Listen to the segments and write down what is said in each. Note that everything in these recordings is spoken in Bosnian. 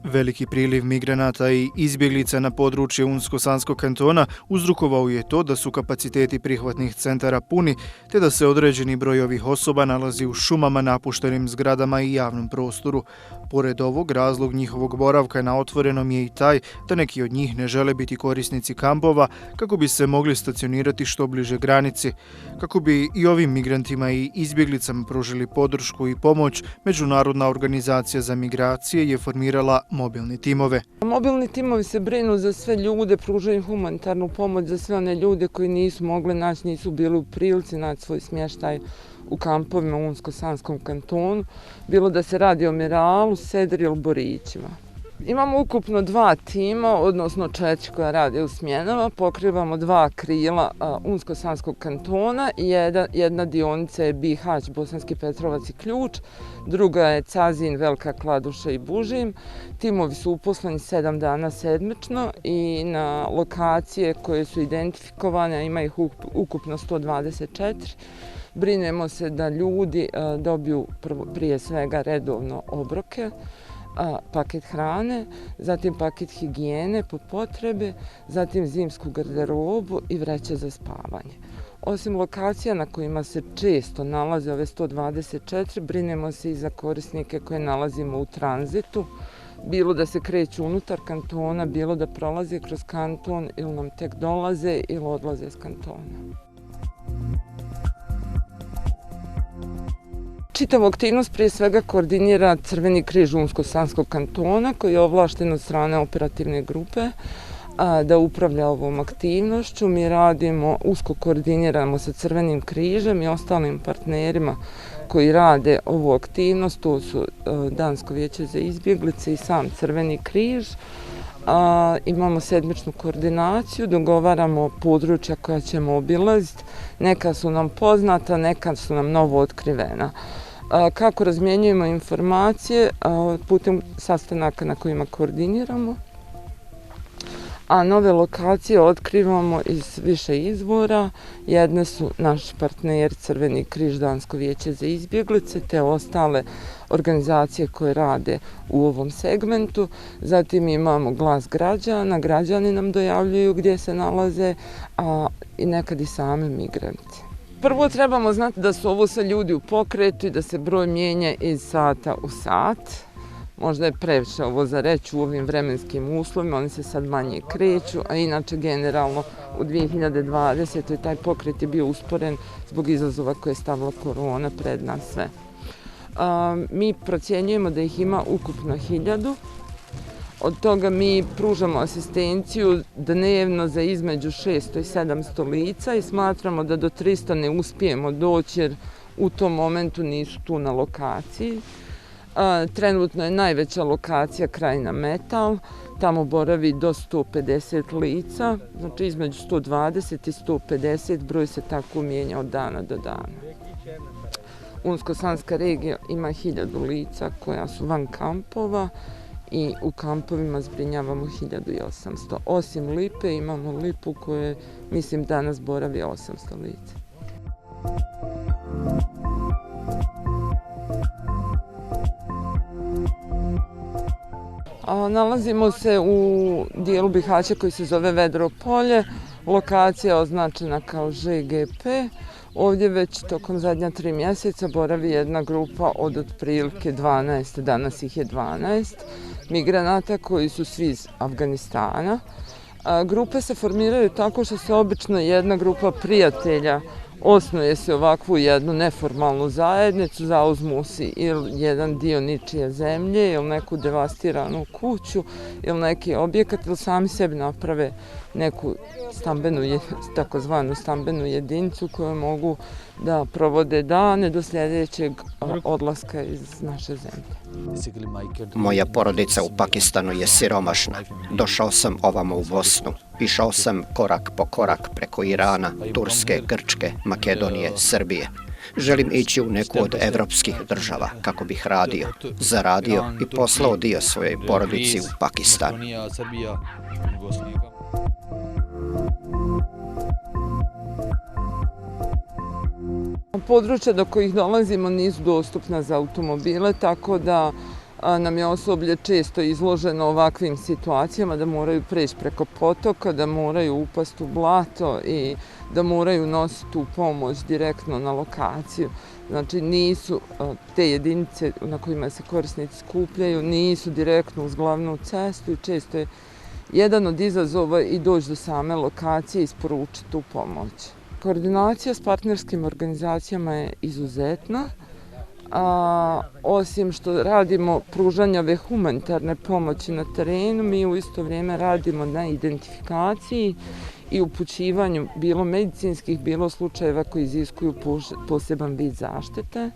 Veliki priliv migranata i izbjeglica na područje Unsko-Sanskog kantona uzrokovao je to da su kapaciteti prihvatnih centara puni, te da se određeni broj ovih osoba nalazi u šumama, napuštenim zgradama i javnom prostoru. Pored ovog, razlog njihovog boravka na otvorenom je i taj da neki od njih ne žele biti korisnici kampova kako bi se mogli stacionirati što bliže granici. Kako bi i ovim migrantima i izbjeglicama pružili podršku i pomoć, Međunarodna organizacija za migracije je formirala mobilni timove. Mobilni timovi se brinu za sve ljude, pružaju humanitarnu pomoć za sve one ljude koji nisu mogli naći, nisu bili u prilici naći svoj smještaj u kampovima u Unsko-Sanskom kantonu, bilo da se radi o Miralu, Sedri ili Borićima. Imamo ukupno 2 tima, odnosno 4 koja rade u smjenama. Pokrivamo 2 krila Unsko-Sanskog kantona. Jedna dionica je Bihać, Bosanski Petrovac i Ključ, druga je Cazin, Velika Kladuša i Bužim. Timovi su uposleni 7 dana sedmično i na lokacije koje su identifikovane, ima ih ukupno 124. Brinemo se da ljudi dobiju prije svega redovno obroke, paket hrane, zatim paket higijene po potrebi, zatim zimsku garderobu i vreće za spavanje. Osim lokacija na kojima se često nalaze ove 124, brinemo se i za korisnike koje nalazimo u tranzitu, bilo da se kreću unutar kantona, bilo da prolaze kroz kanton ili nam tek dolaze ili odlaze iz kantona. Čitavu aktivnost prije svega koordinira Crveni križ Unsko-Sanskog kantona koji je ovlašten od strane operativne grupe da upravlja ovom aktivnošću. Mi radimo, usko koordiniramo sa Crvenim križem i ostalim partnerima koji rade ovu aktivnost. To su Dansko vijeće za izbjeglice i sam Crveni križ. Imamo sedmičnu koordinaciju, dogovaramo područja koja ćemo obilaziti. Neka su nam poznata, neka su nam novo otkrivena. Kako razmjenjujemo informacije? Putem sastanaka na kojima koordiniramo. A nove lokacije otkrivamo iz više izvora. Jedne su naš partner Crveni križ, Dansko vijeće za izbjeglice, te ostale organizacije koje rade u ovom segmentu. Zatim imamo glas građana, građani nam dojavljuju gdje se nalaze, a i nekad i sami migranti. Prvo trebamo znati da su ovo sve ljudi u pokretu i da se broj mijenja iz sata u sat. Možda je previše ovo za reći u ovim vremenskim uslovima, oni se sad manje kreću, a inače generalno u 2020. taj pokret je bio usporen zbog izazova koje je stavila korona pred nas sve. Mi procjenjujemo da ih ima ukupno 1000. Od toga mi pružamo asistenciju dnevno za između 600 i 700 lica i smatramo da do 300 ne uspijemo doći jer u tom momentu nisu tu na lokaciji. Trenutno je najveća lokacija Krajina Metal, tamo boravi do 150 lica, znači između 120 i 150, broj se tako mijenja od dana do dana. Unsko-Sanska regija ima 1000 lica koja su van kampova i u kampovima zbrinjavamo 1800. Osim Lipe imamo Lipu koje, mislim, danas boravi 800 lica. Nalazimo se u dijelu Bihaća koji se zove Vedro polje. Lokacija je označena kao ŽGP. Ovdje već tokom zadnja 3 mjeseca boravi jedna grupa od otprilike 12, danas ih je 12, migranata koji su svi iz Afganistana. Grupe se formiraju tako što se obično jedna grupa prijatelja osnuje se ovakvu jednu neformalnu zajednicu, zauzmu si ili jedan dio ničije zemlje ili neku devastiranu kuću ili neki objekat ili sami sebi naprave neku takozvanu stambenu jedinicu koju mogu da provode dane do sljedećeg odlaska iz naše zemlje. Moja porodica u Pakistanu je siromašna. Došao sam ovamo u Bosnu. Išao sam korak po korak preko Irana, Turske, Grčke, Makedonije, Srbije. Želim ići u neku od evropskih država kako bih radio, zaradio i poslao dio svojoj porodici u Pakistan. Područja do kojih dolazimo nisu dostupna za automobile, tako da nam je osoblje često izloženo ovakvim situacijama da moraju preći preko potoka, da moraju upasti u blato i da moraju nositi tu pomoć direktno na lokaciju. Znači nisu te jedinice na kojima se korisnici skupljaju, nisu direktno uz glavnu cestu i često je jedan od izazova i doći do same lokacije i isporučiti tu pomoć. Koordinacija s partnerskim organizacijama je izuzetna. Osim što radimo pružanje ove humanitarne pomoći na terenu, mi u isto vrijeme radimo na identifikaciji i upućivanju bilo medicinskih, bilo slučajeva koji iziskuju poseban vid zaštite.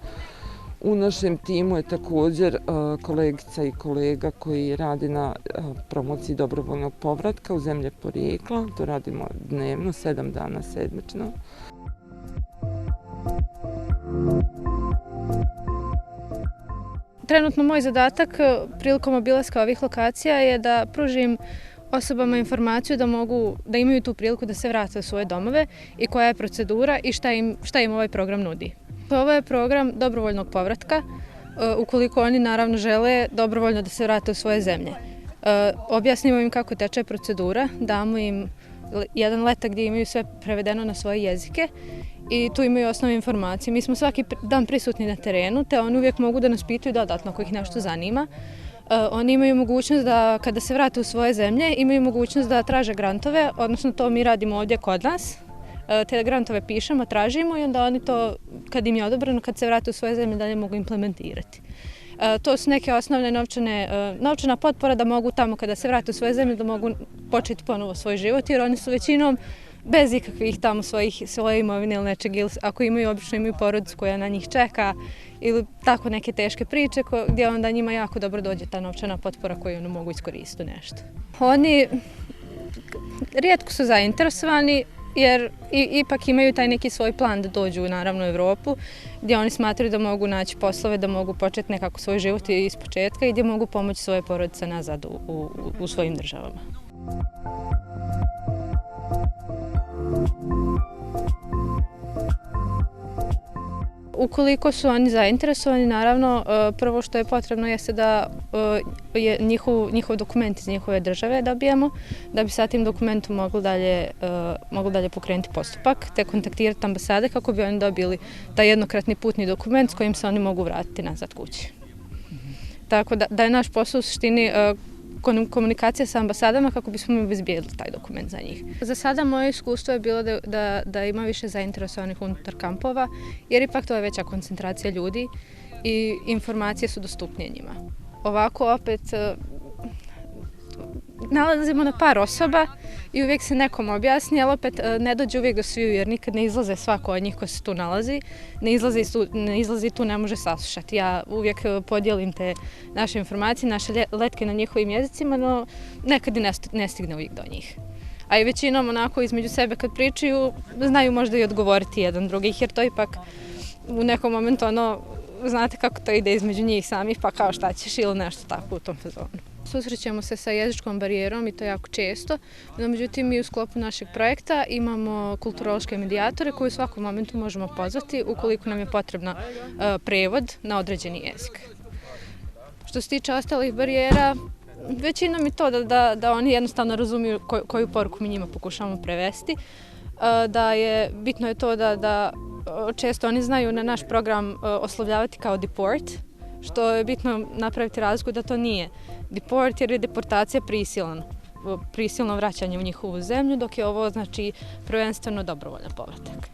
U našem timu je također kolegica i kolega koji radi na promociji dobrovoljnog povratka u zemlje porijekla. To radimo dnevno, 7 dana sedmično. Trenutno moj zadatak prilikom obilaska ovih lokacija je da pružim osobama informaciju da imaju tu priliku da se vrate u svoje domove i koja je procedura i šta im ovaj program nudi. Ovo je program dobrovoljnog povratka, ukoliko oni naravno žele dobrovoljno da se vrate u svoje zemlje. Objasnimo im kako teče procedura, damo im jedan letak gdje imaju sve prevedeno na svoje jezike i tu imaju osnovne informacije. Mi smo svaki dan prisutni na terenu, te oni uvijek mogu da nas pitaju dodatno ako ih nešto zanima. Oni imaju mogućnost da kada se vrate u svoje zemlje imaju mogućnost da traže grantove, odnosno to mi radimo ovdje kod nas. Te grantove pišemo, tražimo i onda oni to, kad im je odobreno, kad se vrate u svoje zemlje, dalje mogu implementirati. To su neke osnovne novčana potpora da mogu tamo kada se vrate u svoje zemlje da mogu početi ponovo svoj život, jer oni su većinom bez ikakvih tamo svoje imovine ili nečeg, ili ako obično imaju porodicu koja na njih čeka ili tako neke teške priče gdje onda njima jako dobro dođe ta novčana potpora koju oni mogu iskoristiti nešto. Oni rijetko su zainteresovani jer ipak imaju taj neki svoj plan da dođu naravno u Evropu gdje oni smatraju da mogu naći poslove, da mogu početi nekako svoj život iz početka i gdje mogu pomoći svoje porodice nazad u svojim državama. Ukoliko su oni zainteresovani, naravno, prvo što je potrebno jeste da je njihov dokument iz njihove države dobijemo, da bi sa tim dokumentom mogli dalje pokrenuti postupak, te kontaktirati ambasade kako bi oni dobili taj jednokratni putni dokument s kojim se oni mogu vratiti nazad kući. Tako da je naš posao u suštini komunikacija sa ambasadama kako bismo im obezbijedili taj dokument za njih. Za sada moje iskustvo je bilo da ima više zainteresovanih unutar kampova, jer ipak to je veća koncentracija ljudi i informacije su dostupnije njima. Ovako opet nalazimo na par osoba i uvijek se nekom objasni, ali opet ne dođe uvijek do sviju jer nikad ne izlaze svako od njih ko se tu nalazi. Ne izlazi tu, ne može saslušati. Ja uvijek podijelim te naše informacije, naše letke na njihovim jezicima, no nekad i ne stigne uvijek do njih. A i većinom onako između sebe kad pričaju znaju možda i odgovoriti jedan drugih jer to ipak u nekom momentu znate kako to ide između njih samih pa kao šta ćeš ili nešto tako u tom fazonu. Susrećemo se sa jezičkom barijerom i to jako često, no međutim mi u sklopu našeg projekta imamo kulturološke medijatore koje u svakom momentu možemo pozvati ukoliko nam je potrebno prevod na određeni jezik. Što se tiče ostalih barijera, većinom je to da oni jednostavno razumiju koju poruku mi njima pokušavamo prevesti, bitno je to da često oni znaju na naš program oslovljavati kao deport, što je bitno napraviti razliku da to nije deport jer je deportacija prisilno vraćanje u njihovu zemlju, dok je ovo znači prvenstveno dobrovoljan povratak.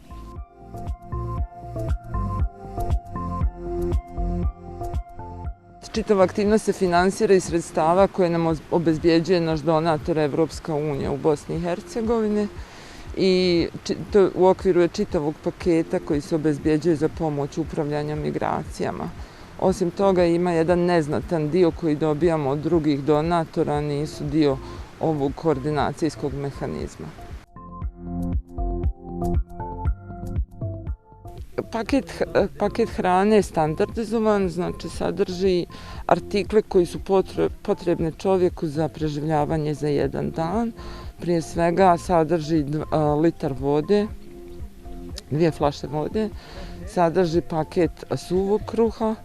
Čitava aktivnost se finansira iz sredstava koje nam obezbjeđuje naš donator Evropska unija u Bosni i Hercegovini i to u okviru je čitavog paketa koji se obezbjeđuje za pomoć upravljanja migracijama. Osim toga ima jedan neznatan dio koji dobijamo od drugih donatora, nisu dio ovog koordinacijskog mehanizma. Paket hrane je standardizovan, znači sadrži artikle koji su potrebne čovjeku za preživljavanje za jedan dan. Prije svega sadrži litar vode, 2 flaše vode, sadrži paket suvog kruha,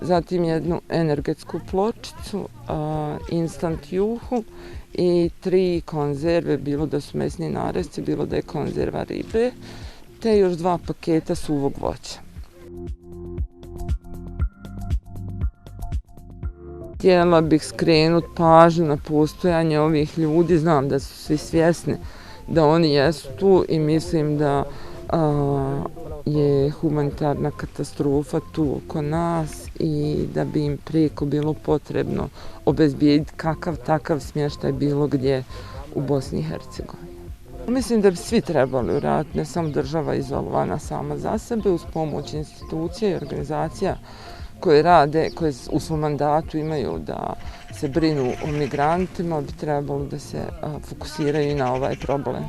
zatim jednu energetsku pločicu, instant juhu i 3 konzerve, bilo da su mesni naresci, bilo da je konzerva ribe, te još 2 paketa suvog voća. Htjela bih skrenuti pažnju na postojanje ovih ljudi, znam da su svi svjesni da oni jesu tu i mislim da je humanitarna katastrofa tu oko nas i da bi im prijeko bilo potrebno obezbijediti kakav takav smještaj bilo gdje u Bosni i Hercegovini. Mislim da bi svi trebali uraditi, ne samo država izolovana sama za sebe, uz pomoć institucija i organizacija koje rade, koje u svom mandatu imaju da se brinu o migrantima, bi trebalo da se fokusiraju i na ovaj problem.